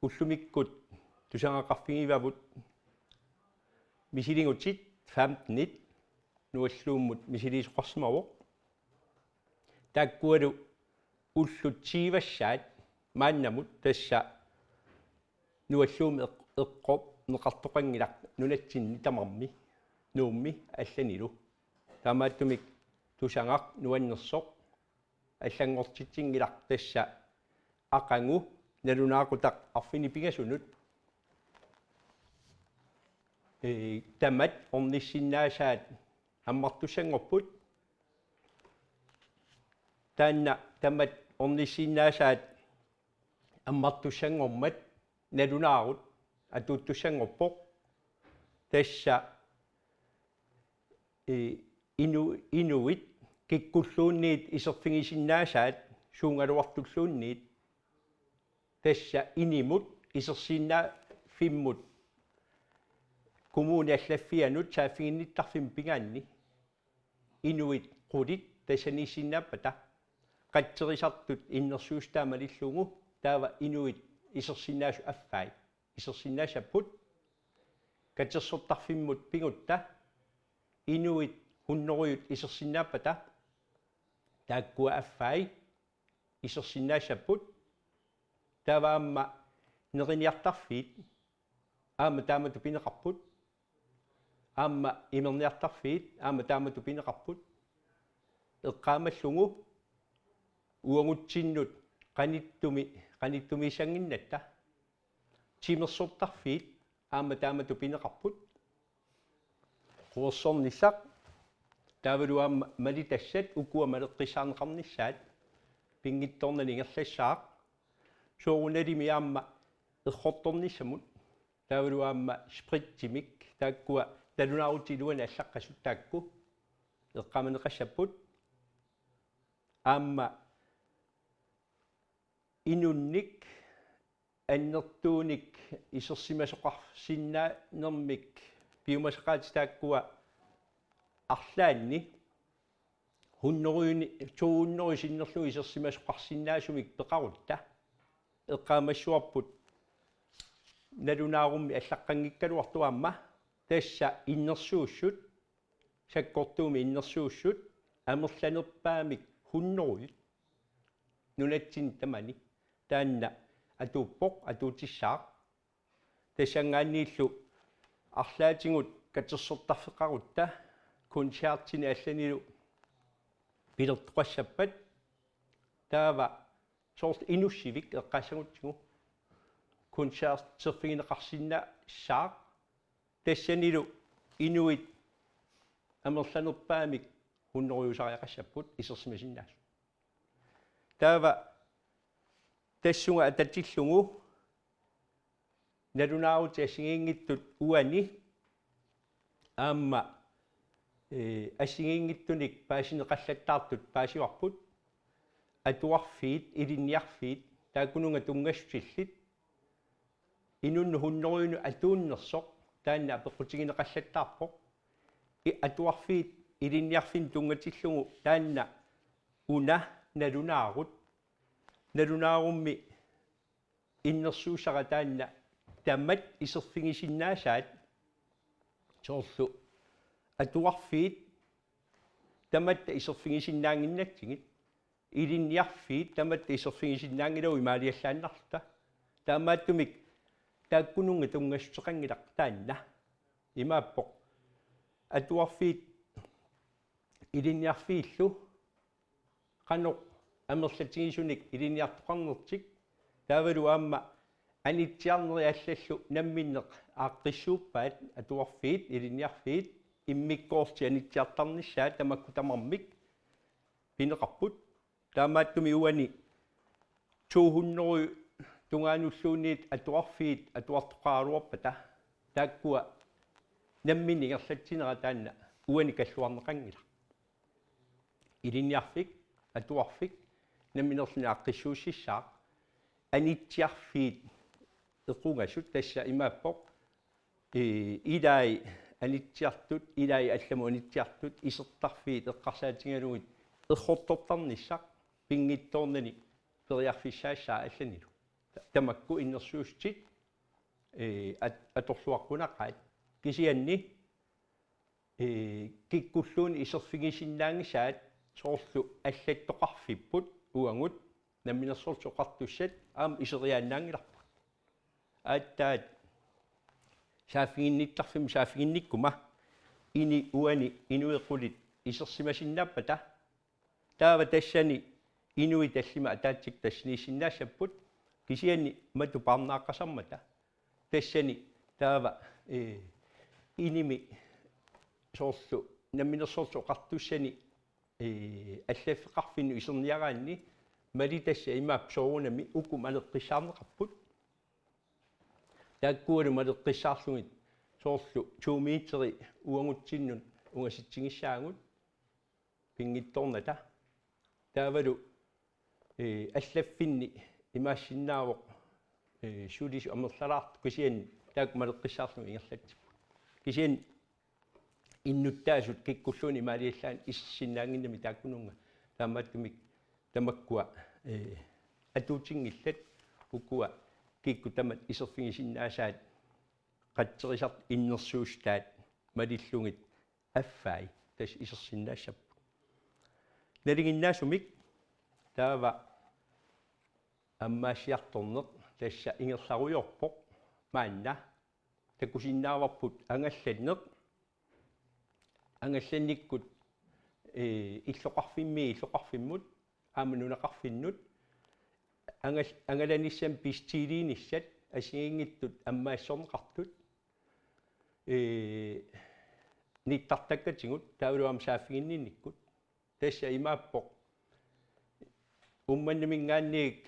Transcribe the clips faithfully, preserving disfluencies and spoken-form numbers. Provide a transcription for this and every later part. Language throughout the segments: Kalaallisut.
ullumikkut tusagaqarfigivavut misiligutit femtenit Nualluummut misiliisoqarsimavoq. Taakkualu ullut tyvessaat maannamut tassa Nualluummik eq-, eqqorneqartoqanngilaq nunatsinni tamarmi, Nuummi allanilu. Taamaattumik tusagaq nuannersoq allanngortitsinngilaq tassa aqagu nalunaaqutaq arfineq-pingasunut, ee, tamat ornissinnaasaat ammartussanngorput. Taanna tamat ornissinnaasaat ammartussanngormat nalunaarut atuuttussanngorpoq. Tassa, ee, inu-, inuit kikkulluunniit iserfigisinnaasaat suugaluartulluunniit. Tassa inimut isersinnaavimmut kommuni allaffianut saaffiginnittarfimmut pigaanni inuit qulit tassaniissinnaappata qatserisartut innersuussutaa malillugu taava inuit isersinnaasut affai isersinnaassapput. Katersortarfimmut pigutta inuit hunnorujut isersinnaappata taakkua affai isersinnaassapput. Taava aamma neriniartarfiit aamma taamatut pineqarput. Aamma imerniartarfiit aamma taamatut pineqarput. Eqqaamallugu uagutsinnut qanittumi, qanittumiissannginnatta. Timersortarfiit aamma taamatut pineqarput. Quersornissaq taavalu aamma malitassat ukua maleqqissaarneqarnissaat pinngitsoornani ingerlassaaq. Soorunalimi aamma errortornissamut taavalu aamma spritimik taakkua nalunaarutit iluanni allaqqasut taakku eqqaamaneqassapput. Aamma inunnik annertuunik isersimasoqarsinnaanermik piumasaqaatit taakkua arlaanni hunnorujuni, to hundrede sinnerlugu isersimasoqarsinnaasumik peqarutta eqqaamassavarput nalunaarummi allaqqanngikkaluartoq aamma tassa innersuussut sakkortuumik innersuussut amerlanerpaamik hunnorujut nunatsinni tamani taanna atuuppoq, atuutissaaq. Tassanngaanniillu arlaatigut katersortarfeqarutta koncertini allanilu pilertoqassappat taava soorlu Inussivik eqqaassagutsigu koncerterfigineqarsinnaassaaq. Tassanilu inuit amerlanerpaamik hunnorujusariaqassapput isersimasinnaasut. Taava tassunga atatillugu nalunaarutit assigiinngitsut uani aamma, ee, assigiinngitsunik paasineqallattaartut paasivarput, atuarfiit, ilinniarfiit, taakkununnga tunngassutillit, inunnut hunnorujunut atuunnersoq taanna apeqqutigineqallattaarpoq. I-, atuarfiit ilinniarfinnut tunngatillugu taanna una nalunaarut, nalunaarummi innersuussara taanna tamat iserfigisinnaasaat soorlu atuarfiit tamatta iserfigisinnaannginnatsigit, ilinniarfiit tamatta iserfigisinnaanngilagut imaaliallaannarluta. Taamaattumik taakkununnga tunngassuteqanngilaq taanna. Imaappoq atuarfiit ilinniarfiillu qanoq amerlatigisunik ilinniartoqarnertik taavalu aamma anitsiarnerit allallu namminneq aaqqissuuppaat atuarfiit ilinniarfiit immikkoortut anitsiartarnissaat tamakku tamarmik pineqarput. Taamaattumik uani to hundrede tungaanulluunniit atuarfiit atuartoqaraluarpata taakkua namminneq ingerlatsinerat taanna uani kalluarneqanngilaq. Ilinniarfik, atuarfik, namminerluni aaqqissuussissaaq, anitsiarfiit equngasut tassa imaappoq, ee, ilai anitsiartut, ilai allamut anitsiartut, isertarfiit eqqarsaatigalugit errortortarnissaq pinngitsoornani periarfissaassaaq allanilu. tamakku innersuussutit, ee, at-, atorluaqqunaqaat. Kisianni, ee, kikkulluunniit iserfigisinnaanngisaat soorlu allattoqarfipput uagut Namminersorlutik Oqartussat aamma iseriaannaanngilarput. Aatsaat saaffiginnittarfimmi saaffiginnikkuma ini uani inuit qulit isersimasinnaappata. Taava tassani inuit tallimat ataatsikkut tassaniissinnaassapput, kisianni matu parnaaqqasarmata. Tassani taava, ee, inimi soorlu Namminersorlutik Oqartussani, ee, allaffeqarfinnut iserniaraanni malittassat imaappoq soorunami uku maleqqissaarneqarput. Taakkualu maleqqissaarlugit soorlu to meteri uagutsinnut ungasitsigissaagut pinngitsoornata. Taavalu, ee, allaffinni imaassinnaavoq, ee, sulisut amerlalaartut, kisianni taakku maleqqissaarlugit ingerlatsipput. Kisianni innuttaasut kikkulluunniit imaaliallaannaq isersinnaannginnamik taakkununnga. Taamaattumik tamakkua, ee, atuutinngillat ukua kikkut tamat iserfigisinnaasaat qatserisartut innersuussutaat malillugit affai tassa isersinnaassapput. Nalinginnaasumik taava ammaassiartorneq tassa ingerlarujoorpoq maanna. Takusinnaavarput angallanneq. Angallannikkut, ee, illoqarfimmi-, illoqarfimmut aamma nunaqarfinnut angal-, angalanissamut bestiliinissat assigiinngitsut ammaassorneqartut, ee, nittartakkatigut taavalu aamma saaffiginninnikkut. Tassa imaappoq Uummannaminngaanniit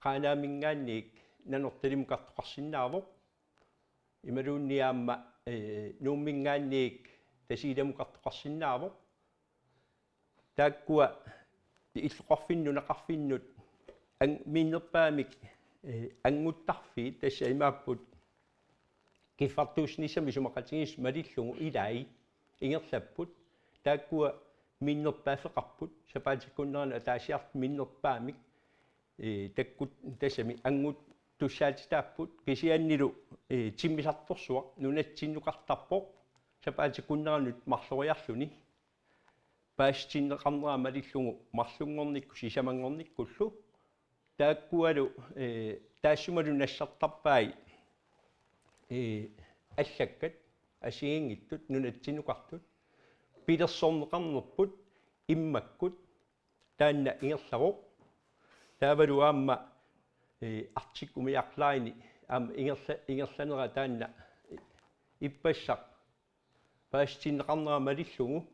Qaanaaminngaanniit Nanortalimukartoqarsinnaavoq. Imaluunniit aamma, ee, Nuumminngaanniit Tasiilamukartoqarsinnaavoq. Taakkua illoqarfinnut nunaqarfinnut ang-, minnerpaamik, ee, annguttarfiit tassa imaapput kiffartuussinissamik isumaqatigiissut malillugu ilai ingerlapput. Taakkua minnerpaaffeqarput, sapaatip akunneranut ataasiarluta minnerpaamik, ee, takkut-, tassami annguttussaatitaapput, kisiannili, ee, timmisartorsuaq nunatsinnukartarpoq sapaatip akunneranut marloriarluni. Paasitinneqarnera malillugu marlunngornikkut sisamanngornikkullu. Taakkualu, ee, taassumalu nassartarpai, ee, allakkat assigiinngitsut nunatsinnukartut. Pilersorneqarnerput immakkut taanna ingerlavoq. Taavalu aamma, ee, Arctic Umiaq Line aamma ingerla-, ingerlanera taanna ippassaq paasitinneqarnera malillugu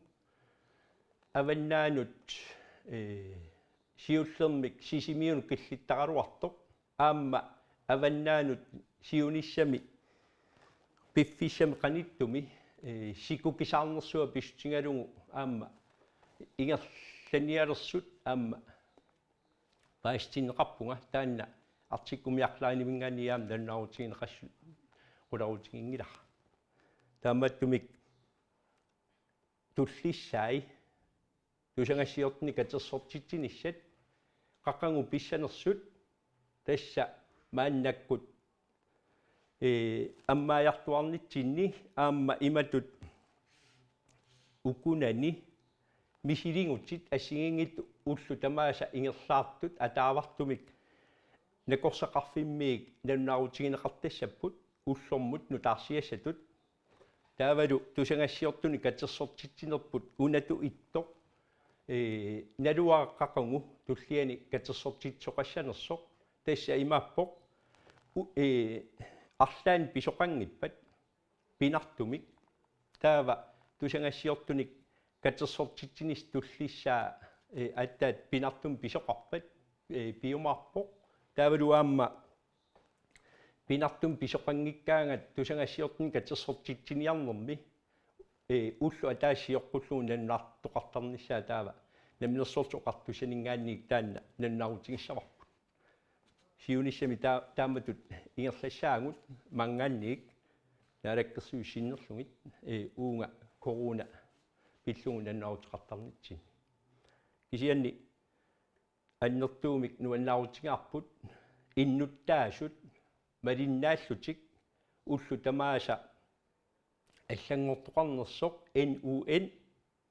avannaanut, ee, siullermik Sisimiunut killittaraluartoq aamma avannaanut siunissami piffissami qanittumi, ee, sikukisaarnersua pissutigalugu aamma ingerlanialersut aamma paasitinneqarpunga, taanna Arctic Umiaq Lineminngaanniit aamma nalunaarutigineqassut qularutiginngilara. Taamaattumik tullissai tusagassiortunik katersortitsinissat, qaqugu pissanersut, tassa maannakkut, ee, ammaajartuarnitsinni aamma imatut ukunani misiligutit assigiinngitsut ullut tamaasa ingerlaartut ataavartumik nakorsaqarfimmiit nalunaarutigineqartassapput ullormut nutaarsiassatut. Taavalu tusagassiortunik katersortitsinerput unatut ittoq, ee, naluara qaqugu tulliani katersortitsisoqassanersoq, tassa imaappoq, u-, ee, arlaannik pisoqanngippat pinartumik. Taava tusagassiortunik katersortitsinissap tullissaa, ee, aatsaat pinartumik pisoqarpat, ee, piumaarpoq. Taavalu aamma pinartumik pisoqanngikkaangat tusagassiortunik katersortitsiniarnermi, ee, ulloq ataaseq sioqqullugu nalunaartoqartarnissaa taava Namminersorlutik Oqartussaninngaanniit taanna nalunaarutigissavarput. Siunissami taa-, taamatut ingerlassaagut maanngaanniit naalakkersuisut sinnerlugit, ee, uunga corona pillugu nalunaaruteqartarnitsinni. Kisianni annertuumik nuannaarutigaarput innuttaasut malinnaallutik ullut tamaasa allanngortoqarnersoq N U N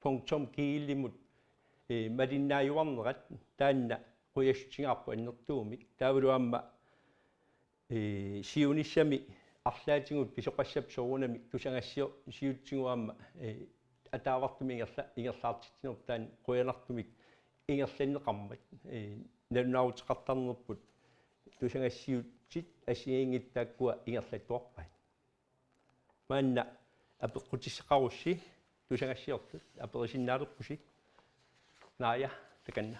punktum G L-imut, eh, malinnaajuarnerat taanna qujassutigaarput annertuumik. Taavalu aamma, eh, siunissami arlaatigut pisoqassap soorunami tusagassiorsiutigut aamma, eh, ataavartumik ingerla-, ingerlaartitsinerput taanna qujanartumik ingerlanneqarmat, eh, nalunaaruteqartarnerput tusagassiutit assigiinngitsut taakkua ingerlattuarpaat. Maanna apeqqutissaqarussi tusagassiortut aperisinnaalerpusi. Naaja, takanna.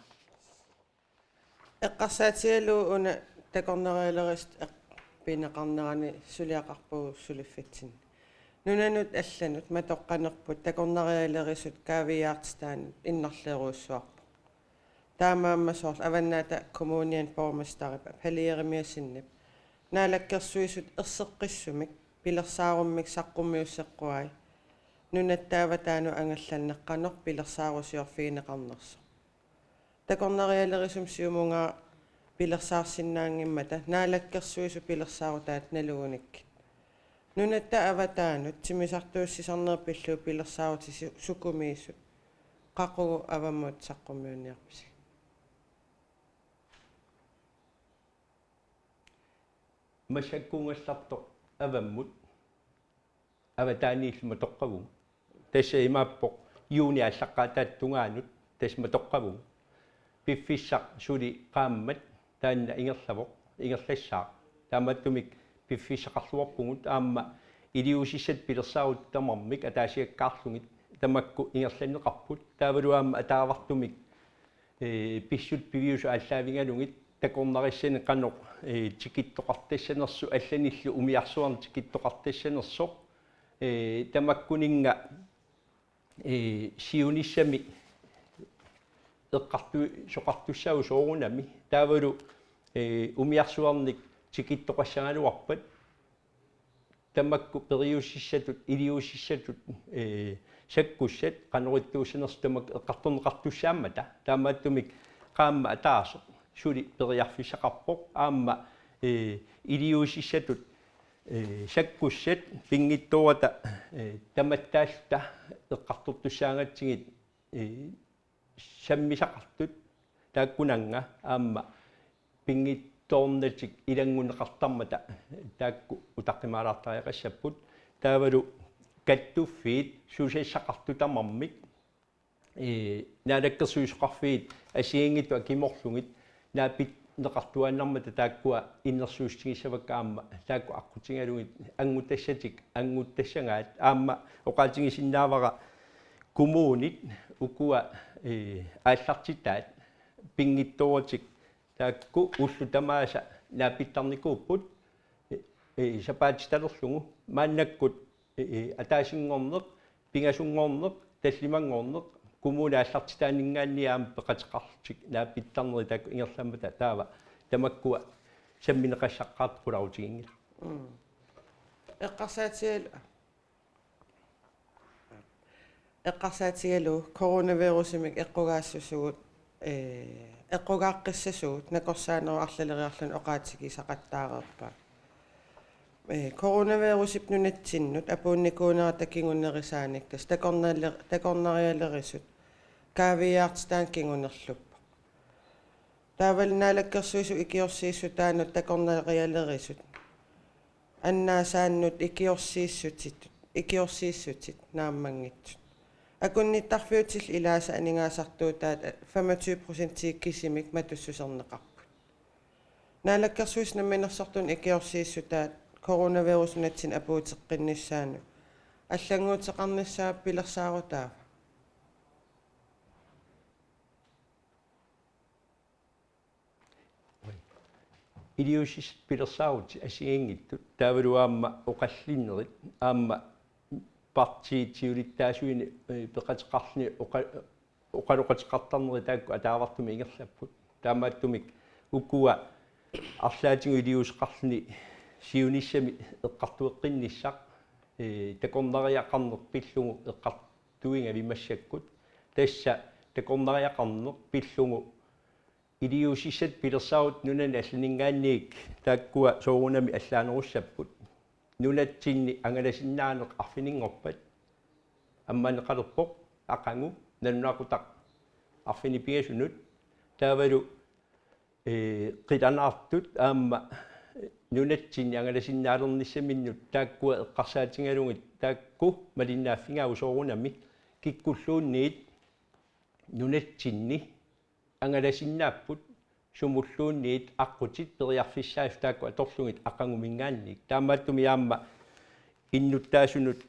Eqqarsaatigalugu una takornarialerisut eq-, pineqarnerani suliaqarpugut suliffitsinni. Nunanut allanut matoqqanerput takornarialerisut kaaviiaartitaannut innarlerujussuarpoq. Taamaammat soorlu Avannaata Kommuniani borgmesterip Palle Jerimiassenip Naalakkersuisut erseqqissumik pilersaarummik saqqummiusseqquai nunatta avataanut angallanneq qanoq pilersaarusiorfigineqarnersoq. Takornarialerisumik siumunngaanniit pilersaarsinnaanngimmata Naalakkersuisut pilersaarutaat nalugunikkit. Nunatta avataanut timmisartuussisarneq pillugu pilersaarutit su-, sukumiisut qaqugu avammut saqqummiunniarpisi? Massakkuugallartoq avammut avataaniillu matoqqavugut. Tassa imaappoq juunip aallaqqaataata tungaanut tassa matoqqavugut. Piffissaq suli qaammat taanna ingerlavoq, ingerlassaaq. Taamaattumik piffissaqarluarpugut aamma iliuusissatut pilersaarutit tamarmik ataasiakkaarlugit tamakku ingerlanneqarput. Taavalu aamma ataavartumik, ee, pissutsit piviusut aallaavigalugit takornarissani qanoq, ee, tikittoqartassanersoq allanillu umiarsuarnik tikittoqartassanersoq, ee, tamakkuninnga, ee, siunissami eqqartu-, soqartussaasoq soorunami. Taavalu, ee, umiarsuarnik tikittoqassagaluarpat tamakku periusissatut, iliuusissatut, ee, sakkussat qanoq ittuussanersut tamakku eqqartorneqartussaammata. Taamaattumik qaammat ataaseq suli periarfissaqarpoq aamma, ee, iliuusissatut, ee, sakkussat pinngitsoorata, ee, tamattaalluta eqqartortussaagatsigit, ee, sammisaqartut taakkunannga aamma pinngitsoornatik ilanngunneqartarmata taakku utaqqimaalaartariaqassapput. Taavalu kattuffiit susassaqartut tamarmik, ee, naalakkersuisoqarfiit assigiinngitsut akimorlugit naapinneqartuaannarmata taakkua innersuussutigissavakka aamma taakku aqqutigalugit anngutassatik annguttassagaat. Aamma oqaatigisinnaavara kommunit ukua, ee, aallartitaat pinngitsooratik taakku ullut tamaasa naapittarnikuupput, ee, ee, sapaatitalerlugu maannakkut, ee, ee, ataasinngorneq, pingasunngorneq, tallimanngorneq, kommunit aallartitaanninngaanniit aamma peqateqarlutik naapittarnerit taakku ingerlammata taava tamakkua sammineqassaqqaartut qularutiginngillat. Mm. Eqqarsaatigal-, eqqarsaatigalugu coronavirusimik eqqugaassusugut, ee, eqqugaaqqissasugut nakorsaanerup arlaleriarluni oqaatigisaqattaareerpaa. Ee, coronavirusip nunatsinnut apuunnikuunerata kingunerisaanik tassa takornali-, takornarialerisut kaaviiaartitaannut kingunerluppoq. Taavalu Naalakkersuisut ikiorsiissutaannut takornarialerisut annaasaannut ikiorsiissutit, ikiorsiissutit naammanngitsut. Akunnittarfiutillu ilaasa aningaasartuutaat femogtyve procentii kisimik matussuserneqarput. Naalakkersuisut namminersortunut ikiorsiissutaat coronavirusip nunatsinnut apuuteqqinnissaanut allannguuteqarnissaa pilersaarutaava? Iliuusissat pilersaarutit assigiinngitsut taavalu aamma oqallinnerit aamma partiit siulittaasuini, ee, peqateqarluni oqa-, oqaloqateqartarneri taakku ataavartumik ingerlapput. Taamaattumik ukua arlaatigut iliuuseqarluni siunissami eqqartueqqinnissaq, ee, takornariaqarneq pillugu eqqartuigavit massakkut. Tassa takornariaqarneq pillugu iliuusissat pilersaarut nunani allaninngaanniit taakkua soorunami allaanerussapput. Nunatsinni angalasinnaaneq arfininngorpat ammaneqalerpoq aqagu nalunaaqutaq arfineq-pingasunut. Taavalu ee, qilanaartut aamma nunatsinni angalasinnaalernissaminnut taakkua eqqarsaatigalugit taakku malinnaaffigaavut soorunami kikkulluunniit nunatsinni angalasinnaapput sumulluunniit aqqutit periarfissaasut taakku atorlugit aqaguminngaanniit. Taamaattumik aamma innuttaasunut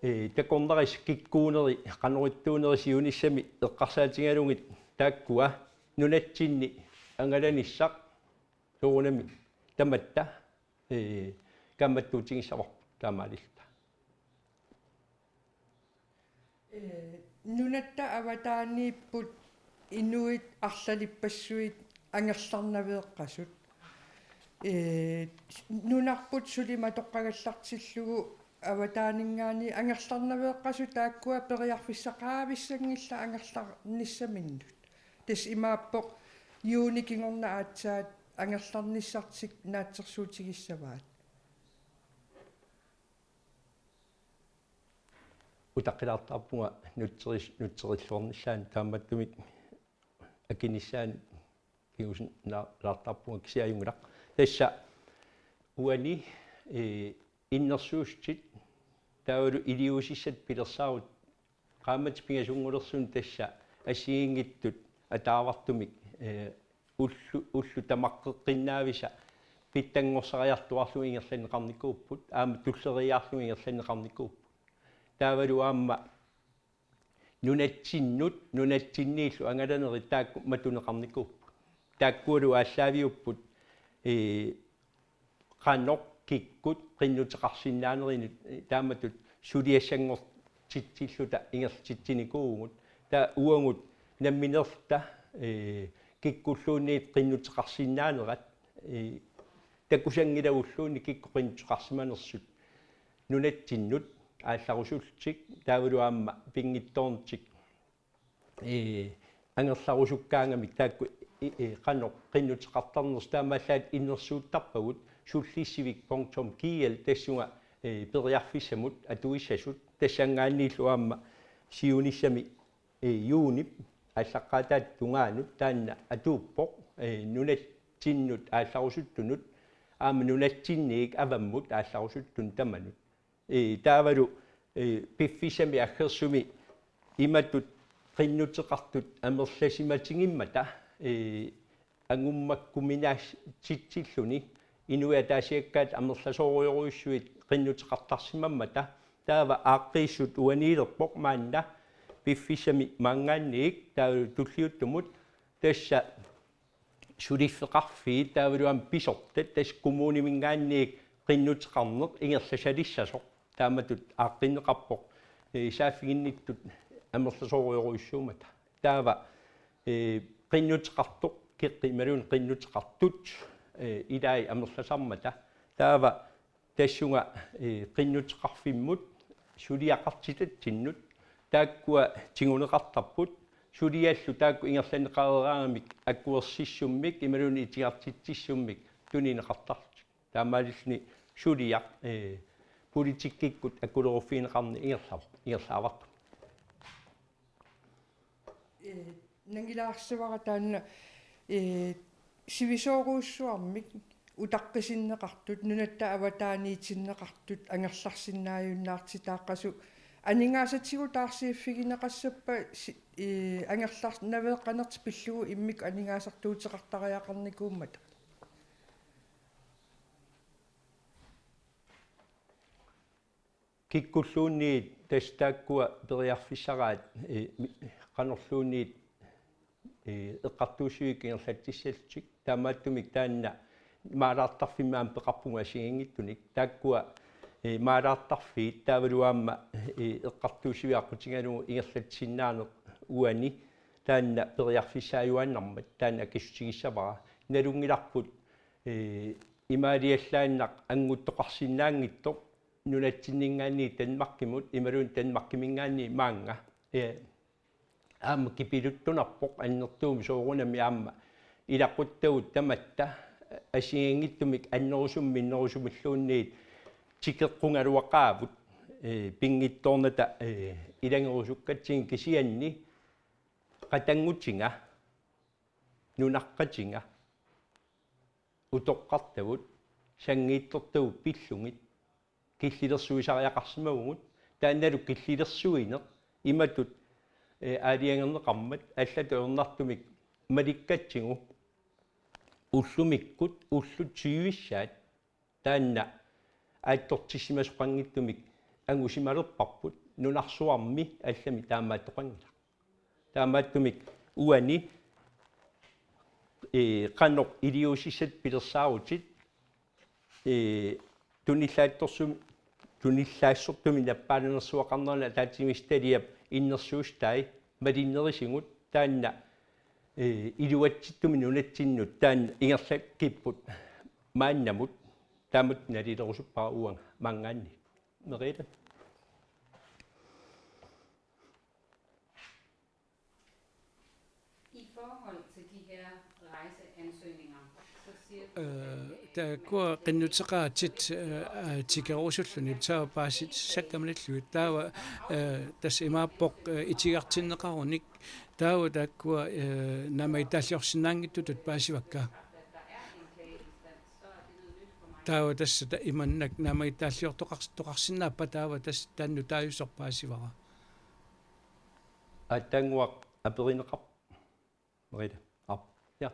ee, takornarissat kikkuuneri, qanoq ittuuneri siunissami eqqarsaatigalugit taakkua nunatsinni angalanissaq soorunami tamatta, ee, kaammattuutigissavarput taamaalilluta. Ee, nunatta avataaniipput inuit arlalippassuit angerlarnaveeqqasut. Ee, nunarput suli matoqqagallartillugu avataaninngaanniit angerlarnaveeqqasut taakkua periarfissaqaavissanngillat angerlarnissaminnut. Tassa imaappoq juuni kingorna aatsaat angerlarnissartik naatsorsuutigissavaat. Utaqqilaartarpunga nutseris-, nutserilluarnissaanut taamaattumik akinissaanut kingusinaalaartarpunga kisianni ajunngilaq. Tassa uani, ee, innersuussutit taavalu iliuusissat pilersaarut qaammatit pingasunngulersuni tassa assigiinngitsut ataavartumik, ee, ullu-, ullut tamaqqeqqinnaavisa pitsanngorsariartuaarlugit ingerlanneqarnikuupput, aamma tulleriiaarlugit ingerlanneqarnikuupput. Taavalu aamma nunatsinnut, nunatsinniillu angalanerit taakku matuneqarnikuupput. Taakkualu aallaaviupput, ee, qanoq kikkut qinnuteqarsinnaanerinut, ee, taamatut suliassanngortitsilluta ingerlatitsinikuuvugut. Taava uagut nammineerluta, ee, kikkulluunniit qinnuteqarsinnaanerat, ee, takusanngilagulluunniit kikkut qinnuteqarsimanersut nunatsinnut aallarusullutik taavalu aamma pinngitsoornatik, ee, angerlarusukkaangamik taakku, ee, ee, qanoq qinnuteqartarnersut taamaallaat innersuuttarpagut sullissivik punktum G L tassunga, ee, periarfissamut atuissasut tassanngaanniillu aamma siunissami, ee, juunip aallaqqaataata tungaanut taanna atuuppoq, ee, nunatsinnut aallarusuttunut aamma nunatsinniit avammut aallarusuttunut tamanut. Ee, taavalu, ee, piffissami aggersumi imatut qinnuteqartut amerlasimatigimmata, ee, angummakkuminaatsitsilluni inuit ataasiakkaat amerlasoorujorujussuit qinnuteqartarsimammata taava aaqqiissut uaniilerpoq maanna piffissami maanngaanniit taavalu tulliuttumut tassa suliffeqarfiit taavalu aamma pisortat tassa kommuniminngaanniit qinnuteqarneq ingerlasalissasoq taamatut aaqqinneqarpoq, ee, saaffiginnittut amerlasoorujorujussuummata. Taava, ee, qinnuteqartoq kikkut imaluunniit qinnuteqartut, ee, ilai amerlasarmata. Taava tassunga, ee, qinnuteqarfimmut suliaqartitatsinnut taakkua tiguneqartarput suliallu taakku ingerlanneqareeraangamik akuersissummik imaluunniit itigartitsissummik tunineqartarlutik. Taamaalilluni suliaq, ee, politikkikkut akuleruffigineqarneq ingerla-, ingerlaavarput. Ee, nangilaassavara taanna, ee, sivisoorujussuarmik utaqqisinneqartut, nunatta avataaniitinneqartut angerlarsinnaajunnaartitaaqqasut aningaasatigut taarsiiffigineqassappat si-, ee, angerlarnaveeqqanertik pillugu immikkut aningaasartuuteqartariaqarnikuummata. Kikkulluunniit tassa taakkua periarfissaraat, ee, mi-, qanorluunniit, ee, eqqartuussivikkut ingerlatsissallutik. Taamaattumik taanna maalaartarfimmi aamma peqarpunga assigiinngitsunik. Taakkua, ee, maalaartarfiit taavalu aamma, ee, eqqartuussiviit aqqutigalugu ingerlatsinnaaneq uani taanna periarfissaajuaannarmat taanna akissutigissavara. Nalunngilarput, ee, imaaliallaannaq annguttoqarsinnaanngitsoq nunatsinninngaanniit Danmarkimut imaluunniit Danmarkiminngaanniit maannga. Ee, aamma kipiluttunarpoq annertuumik soorunami aamma ilaquttagut tamatta assigiinngitsumik annerusumik minnerusumilluunniit tikeqqugaluaqaavut, ee, pinngitsoornata, ee, ilagerusukkatsigu, kisianni qatanngutiga, nunaqqatiga, utoqqartagut, sanngiitsortagut pillugit, killilersuisariaqarsimavugut, taannalu killilersuineq imatut, ee, aalajangerneqarmat allatut ajornartumik malikkatsigu ullumikkut ullut tyvissaat taanna aattortissimasoqanngitsumik angusimalerparput, nunarsuarmi allami taamaattoqanngilaq. Taamaattumik uani, ee, qanoq iliuusissat pilersaarutit, ee, tunillaatsorsum-, tunillaatsortumik nappaalanersuaqarnerani ataatsimiititaliap innersuussutai malinnerisigut taanna, ee, iluatsittumik nunatsinnut taanna ingerlakkipput maannamut, taamatut nalilerusuppara uanga maanngaanniit. Merete. I forhold til de her rejseansøgninger, så siger du, at, øh, øh, taakkua man kan qinnuteqaatit, øh, øh, tikerusulluni, taava paasissakka malillugit, taava, øh, tassa imaappoq, øh, itigartinneqarunik, taava taakkua, øh, naammagittaalliorsinnaanngitsutut paasivakka. Taava tassa ta-, imannak naammagittaalliortoqars-, toqarsinnaappat, taava tassa taanna nutaajusoq paasivara. Aatsaannguaq aperineqar-, Merete. Aap. Ja.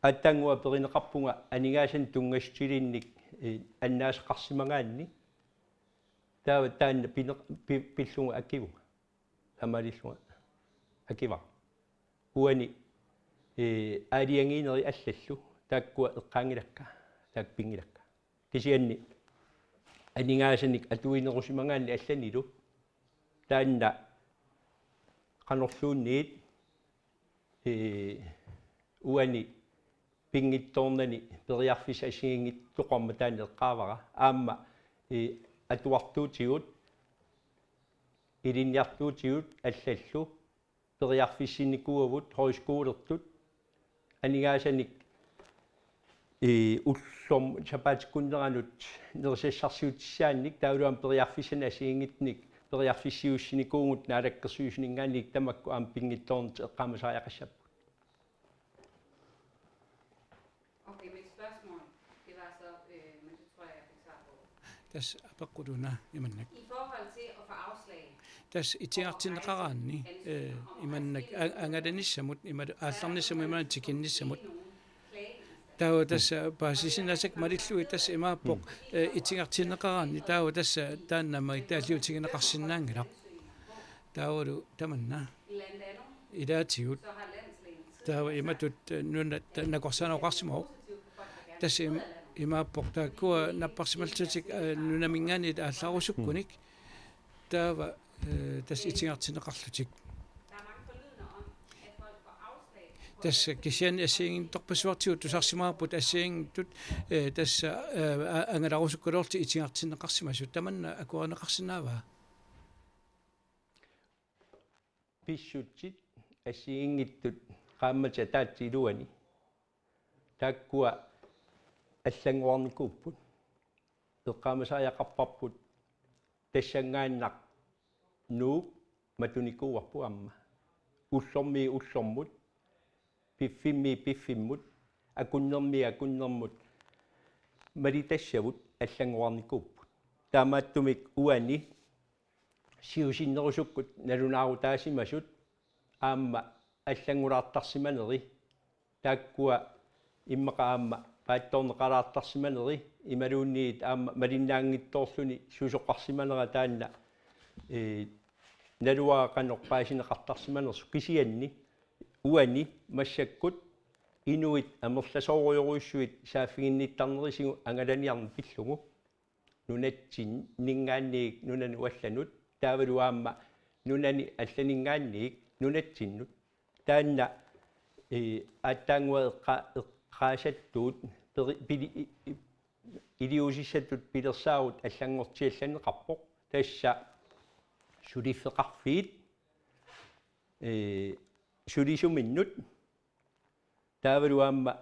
Aatsaannguaq aperineqarpunga aningaasanik tunngasutilinnik, eh, annaaseqarsimagaanni. Taava taanna pineq-, pi-, pillugu akivunga. Taamaalillunga akivara. Uani, eh, aalajangiinerit allallu taakkua eqqaanngilakka, taakku pinngilakka. Kisianni aningaasanik atuinerusimagaanni allanilu taanna qanorluunniit, ee, uani pinngitsoornani periarfissaq assigiinngitsoqarmat taanna eqqaavara. Aamma, ee, atuartuutigut, ilinniartuutigut allallu periarfissinikuuagut højskolertut, aningaasanik, ee, ullorm-, sapaatip-akunneranut nerisassarsiutissaannik, taavalu aamma periarfissanik assigiinngitsunik periarfissiuussinikuuvugut naalakkersuisuninngaanniit, tamakku aamma pinngitsoornatik eqqaamasariaqassapput. Okay, mit spørgsmål, det var så, øh, men det tror jeg, jeg fik svar på. Tassa apeqqut una imannak. I forhold til at få afslag, tassa itigartinneqaraanni, eh, imannak a-, angalanissamut, imalu aallarnissamut, imalu tikinnissamut. Taava tassa paasisinnaasakka malillugit tassa imaappoq, eh, itigartinneqaraanni, taava tassa taanna naammagittaalliutigineqarsinnaanngilaq. Taavalu tamanna ilaatigut. Taava imatut, eh, nuna ta-, nakorsaaneq oqarsimavoq. Tassa im-, imaappoq taakkua napparsimallutik, eh, nunaminngaanniit aallarusukkunik. Taava, eh, tassa itigartinneqarlutik. Tassa kisianni assigiinngitsorpassuartigut tusarsimavarput assigiinngitsut, eh, tassa, eh, a-, angalarusukkaluarlutik itigartinneqarsimasut, tamanna akuerineqarsinnaavaa? Pissutsit assigiinngitsut qaammatit ataatsit iluanni taakkua allanngornikuupput. Eqqaamasariaqarparput tassanngaannaq Nuuk matunikuuarput aamma. Ullormiit ullormut, piffimmiit piffimmut, akunnermiit akunnermut malittassavut allanngornikuupput. Taamaattumik uani siusinnerusukkut nalunaarutaasimasut aamma allanngulaartarsimaneri, taakkua immaqa aamma paatsoorneqalaartarsimaneri imaluunniit aamma malinnaanngitsoorluni susoqarsimanera taanna, ee, naluara qanoq paasineqartarsimanersoq, kisianni uani massakkut inuit amerlasoorujorujussuit saaffiginnittarnerisigut angalaniarneq pillugu nunatsinninngaanniit nunanut allanut, taavalu aamma nunani allaninngaanniit nunatsinnut. Taanna, ee, aatsaannguaq eqqa-, eqqaasattuut peri-, pili-, i-, i-, iliuusissatut pilersaarut allanngortiallanneqarpoq. Tassa suliffeqarfiit, ee, sulisuminnut Taavalu aamma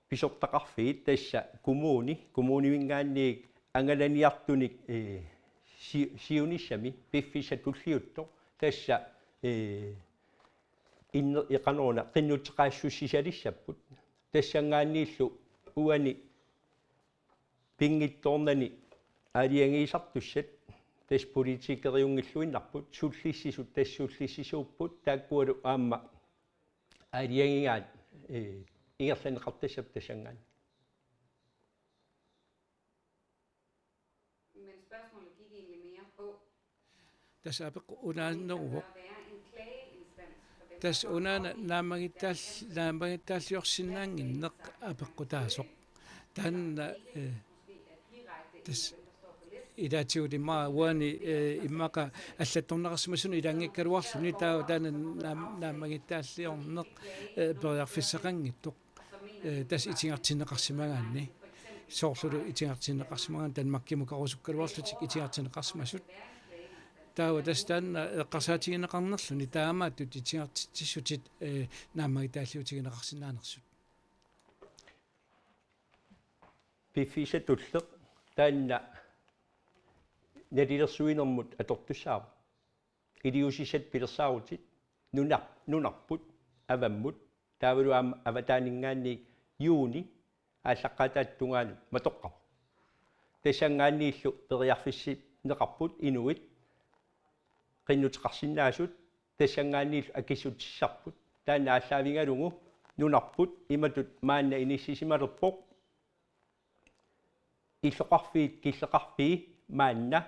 pisortaqarfiit tassa kommuni, kommuniminngaanniit angalaniartunik, eh, si-, siunissami piffissaq tulliuttoq tassa, eh, inne-, iqanuuna qinnuteqaassussisalissapput. Tassanngaanniillu uani pinngitsoornani aalajangiisartussat tassa politikeriunngilluinnarput, sullissisut tassa sullissisuupput, taakkualu aamma aalajangigaat, eh, ingerlanneqartassapput tassanngaanniit. Men spørgsmålet gik egentlig mere på, tassa apeqqut unaanneruvoq. Tassa unaana naammagittaal-, naammagittaalliorsinnaannginneq apeqqutaasoq. Taanna, eh, tassa ilaatigut immaqa uani, eh, immaqa allattorneqarsimasunut ilaanngikkaluarluni taava taanna naam-, naammagittaalliorneq, eh, periarfissaqanngitsoq. Eh, tassa itigartinneqarsimagaanni. Soorlulu itigartinneqarsimagaanni Danmarkimukarusukkaluarlutik itigartinneqarsimasut. Taava tassa taanna eqqarsaatigineqarnerluni taamaattut itigartitsissutit, eh, naammagittaalliutigineqarsinnaanersut. Piffissaq tulleq taanna nalilersuinermut atortussaavoq. Iliuusissat pilersaarutit nunar-, nunarput, avammut, taavalu aamma avataaninngaanniit juuni aallaqqaataata tungaanut matoqqavoq. Tassanngaanniillu periarfissinneqarput inuit qinnuteqarsinnaasut, tassanngaanniillu akissutissarput. Taanna aallaavigalugu nunarput imatut maanna inissisimalerpoq. Illoqarfiit killeqarfii maanna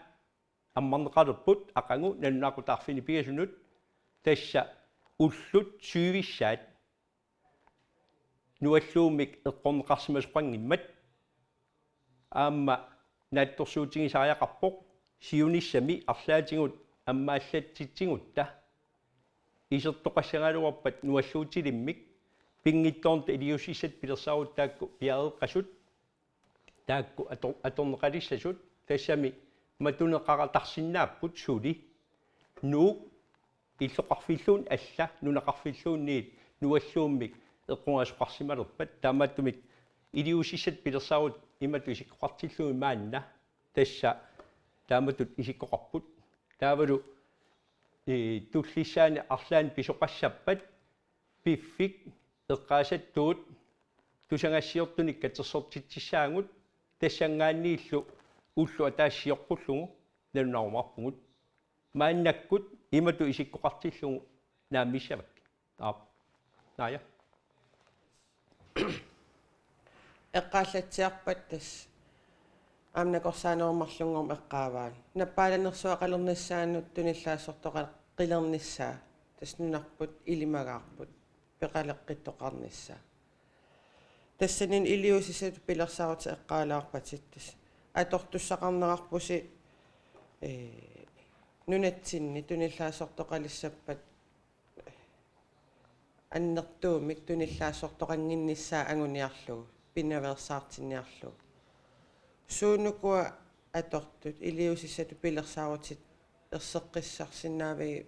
ammarneqalerput aqagu nalunaaqutaq arfineq-pingasunut, tassa ullut syvissaat nualluummik eqqorneqarsimasoqanngimmat. Aamma naatsorsuutigisariaqarpoq siunissami arlaatigut ammaallatsitsigutta isertoqassagaluarpat nualluutilimmik pinngitsoornata iliuusissat pilersaarutit taakku piareeqqasut, taakku ator-, atorneqalissasut, tassami matuneqaratarsinnaapput suli Nuuk illoqarfilluunniit alla nunaqarfilluunniit nualluummik eqqugaasoqarsimalerpat. Taamaattumik iliuusissat pilersaarutit imatut isikkoqartillugit maanna tassa taamatut isikkoqarput. Taavalu, eh, tullissaani arlaanni pisoqassappat piffik eqqaasattuut tusagassiortunik katersortitsissaagut, tassanngaanniillu ulloq ataaseq sioqqullugu nalunarumaarpugut. Maannakkut imatut isikkoqartillugu naammassavakkit. Aap. Naaja. Eqqaallatsiarpat tassa aamma nakorsaanerup marlunngormat eqqaavaa. Nappaalanersuaqalernissaanut tunillaassortoqalernissaa. Tassa nunarput ilimagaarput. Peqaleqqittoqarnissaa. Tassani iliuusissatut pilersaarutit eqqaalaarpatit tassa atortussaqarnerarpusi, eh, nunatsinni tunillaassortoqalissappat annertuumik tunillaassortoqannginnissaa anguniarlugu, pinaveersaartinniarlugu. Suunukua atortut iliuusissatut pilersaarutit erseqqissarsinnaavigit,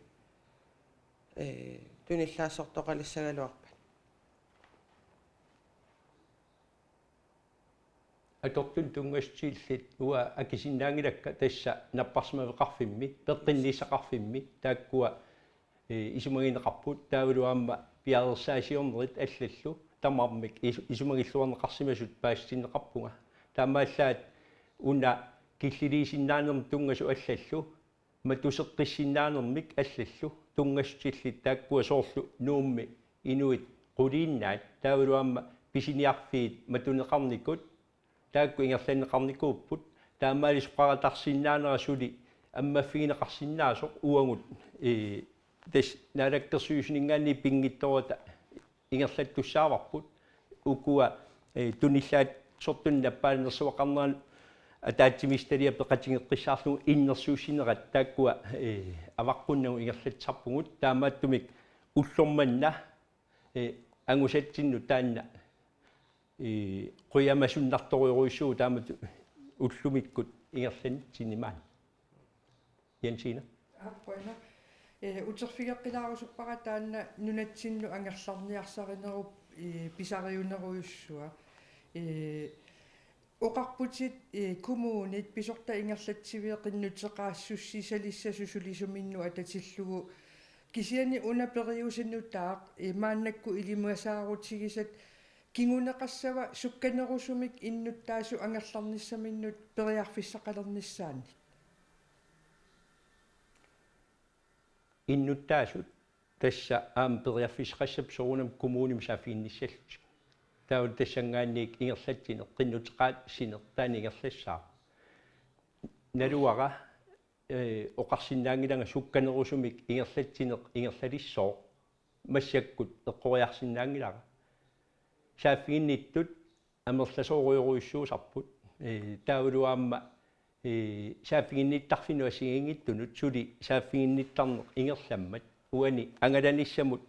eh, tunillaassortoqalissagaluarpat? Atortut tunngassutillit uanga akisinnaanngilakka tassa napparsimaveqarfimmi, peqqinnissaqarfimmi, taakkua, eh, isumagineqarput, taavalu aamma piareersaasiornerit allallu, tamarmik isu-, isumagilluarneqarsimasut paasitinneqarpunga. Taamaallaat una killiliisinnaanermut tunngasut allallu, matuseqqissinnaanermik allallu, tunngassutillit taakkua soorlu Nuummi inuit quliinnaat, taavalu aamma pisiniarfiit matuneqarnikut, taakku ingerlanneqarnikuupput, taamaalisoqaratarsinnaanera suli ammaffigineqarsinnaasoq uagut, eh, tassa naalakkersuisuninngaanniit pinngitsoorata ingerlattussaavarput. Ukua, eh, tunillaatsortunik nappaalanersuaqarneranut ataatsimiititaliap peqatigeqqissaarlugu innersuussinerat taakkua, eh, avaqqunnagu ingerlatsisarpugut, taamaattumik ullormanna, eh, angusatsinnut taanna, eh, qujamasunnartorujussuuvoq taamatut ullumikkut ingerlanitsinni maani. Jensine. Aap, qujanaq. Eh, uterfigeqqilaarusuppara taanna nunatsinnut angerlarniarsarinerup ee, pisariunerujussua. Ee, oqarputit, ee, kommunit pisortat ingerlatsiviit qinnuteqaassussisalissasoq sulisuminnut atatillugu. Kisianni una periuseq nutaaq, ee, maannakkut ilimasaarutigisat kinguneqassava sukkanerusumik innuttaasut angerlarnissaminnut periarfissaqalernissaannik? Innuttaasut tassa aamma periarfissaqassapput soorunami kommunimut saaffiginnissallutik. Taava tassanngaanniit ingerlatsineq, qinnuteqaatsineq taanna ingerlassaaq. Naluara, ee, oqarsinnaanngilanga sukkanerusumik ingerlatsineq ingerlalissooq. Massakkut eqqoriarsinnaanngilara. Saaffiginnittut amerlasoorujorujussuusarput. Ee, taavalu aamma, ee, saaffiginnittarfinnut assigiinngitsunut suli saaffiginnittarneq ingerlammat uani angalanissamut,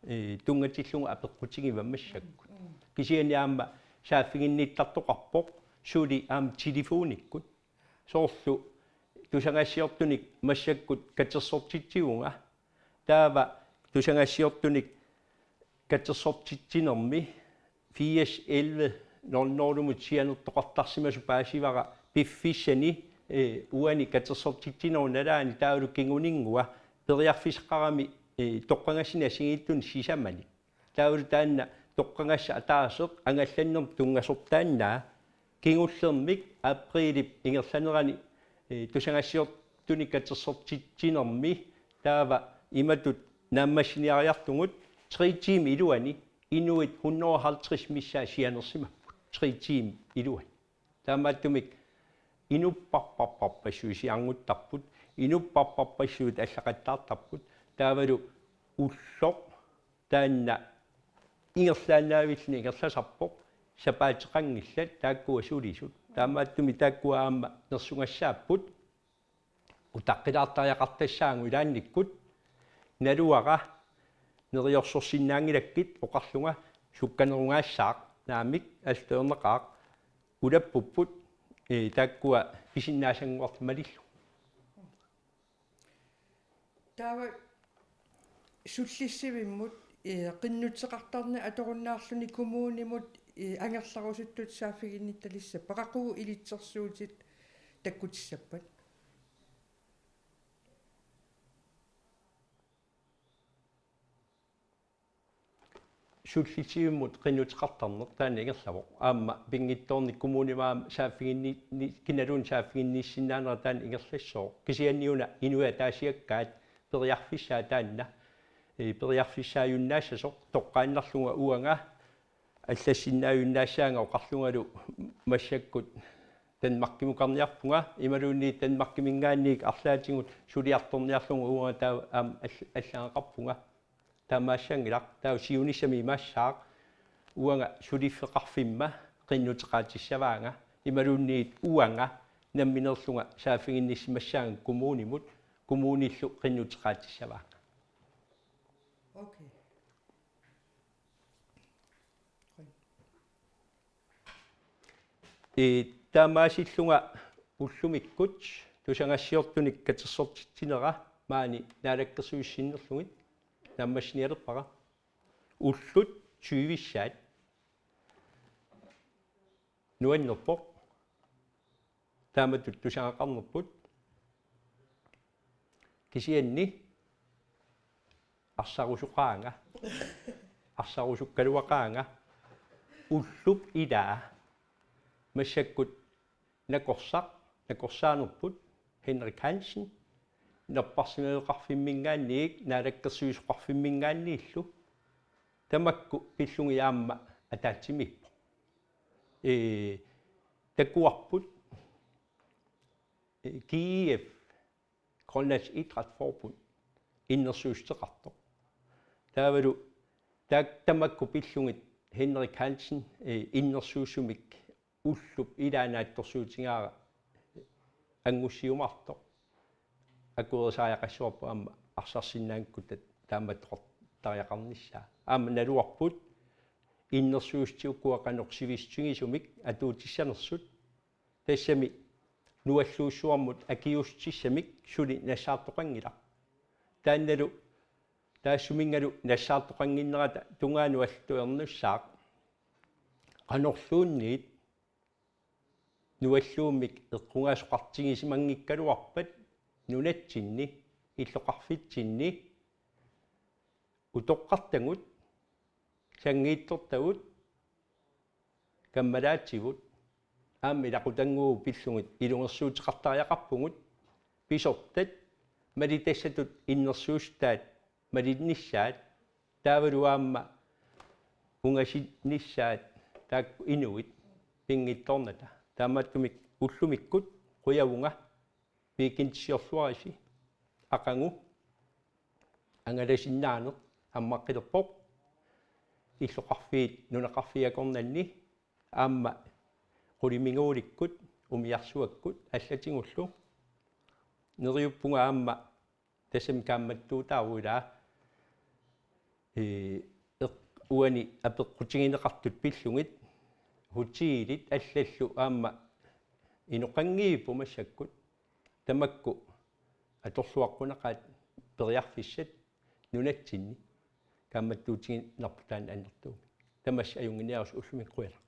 ee, tunngatillugu apeqqutigivat massakkut. Kisianni aamma saaffiginnittartoqarpoq suli aamma telefonikkut. Soorlu tusagassiortunik massakkut katersortitsivunga. Taava tusagassiortunik katersortitsinermi firs elleve nul nul-imut sianertoqartarsimasoq paasivara piffissani, ee, uani katersortitsinerup nalaani taavalu kinguninngua periarfissaqarami, ee, toqqagassinik assigiinngitsunik sisamanik. Taavalu taanna toqqagassaq ataaseq angallannermut tunngasortaannaa kingullermik aprilip ingerlanerani, ee, tusagassiortunik katersortitsinermi taava imatut naammassiniariartugut: tre timer iluani inuit hundrede og halvtreds missaat sianersimapput. Tre timer iluani. Taamaattumik inupparparparpassuit siarnguttarput, inupparparpassuit allaqattaartarput, taavalu ulloq taanna ingerlaannaavilluni ingerlasarpoq, sapaateqanngillat taakkua sulisut. Taamaattumik taakkua aamma nersugassaapput, utaqqilaartariaqartassaagut ilaannikkut. Naluara neriorsorsinnaanngilakkit oqarlunga sukkanerugaassaaq, naamik, alliornaqaaq, ulappupput, ee, taakkua pisinnaasannguartut malillugu. Taava sullissivimmut, ee, qinnuteqartarneq atorunnaarluni kommunimut, ee, angerlarusuttut saaffiginnittalissappara, qaqugu ilitsersuutit takkutissappat? Sullissivimmut qinnuteqartarneq taanna ingerlavoq. Aamma pinngitsoornik kommunimut aamma saaffiginni-, ni-, kinaluunniit saaffiginnissinnaanera taanna ingerlassooq. Kisianni una inuit ataasiakkaat periarfissaat taanna, ee, periarfissaajunnaassasoq toqqaannarlunga uanga allassinnaajunnaassaanga oqarlungalu massakkut Danmarkimukarniarpunga, imaluunniit Danmarkiminngaanniit arlaatigut suliartorniarlunga uanga taava aamma all-, allagaqarpunga. Taamaassanngilaq, taava siunissami imaassaaq: uanga suliffeqarfimma qinnuteqaatissavaanga, imaluunniit uanga nammineerlunga saaffiginnissimassaanga kommunimut, kommunillu qinnuteqaatissavaanga. Okay. Ee, taamaasillunga ullumikkut tusagassiortunik katersortitsinera maani naalakkersuisut sinnerlugit naammassinialerpara. Ullut tyvissaat nuannerpoq. Taamatut tusagaqarnerput. Kisianni arsarusoqaanga. Arsarusukkaluaqaanga. Ullup ilaa massakkut nakorsaq, nakorsaanerput Henrik Hansen, napparsimmaveqarfimminngaanniit, naalakkersuisoqarfimminngaanniillu. Tamakku pillugit aamma ataatsimiippoq. Ee, takuarput, ee, G I F, Grønlands Idrætsforbund, innersuussuteqartoq. Taavalu taak-, tamakku pillugit Henrik Hansen, ee, innersuussumik ullup ilaa naatsorsuutigaara angussiumaartoq. Akuerisariaqassuarpoq aamma arsarsinnaanngikkuttaaq taamaattoqartariaqarnissaa. Aamma naluarput innersuussutip ukua qanoq sivissutigisumik atuutissanersut. Tassami nualluussuarmut akiuussutissamik suli nassaartoqanngilaq. Taannalu Taassuminngalu nassaartoqannginnerata tungaanut allatut ernussaaq. Qanorluunniit nualluummik eqqugaasoqartigisimanngikkaluarpat nunatsinni illoqarfitsinni utoqqartagut, sanngiitsortagut, kammalaatigut, aamma ilaqutannguugut pillugit ilungersuuteqartariaqarpugut, pisortat, malitassatut innersuussutaat malinnissaat, taavalu aamma ungasinnissaat taakku inuit pinngitsoornata. Taamaattumik ullumikkut qujavunga weekendisiorluarisi, aqagu angalasinnaaneq ammaqqilerpoq, illoqarfiit nunaqarfiit akornanni aamma qulimiguulikkut umiarsuakkut allatigullu. Neriuppunga aamma tassami kaammattuutaaruit ilaa, ee, eq-, uani apeqqutigineqartut pillugit, hotelit allallu aamma inoqanngivippoq massakkut, tamakku atorluaqqunaqaat periarfissat nunatsinni kaammattuutigiinnarput taanna annertuumik. Tamassi ajunnginniarusi, ullumikkut qujanaq.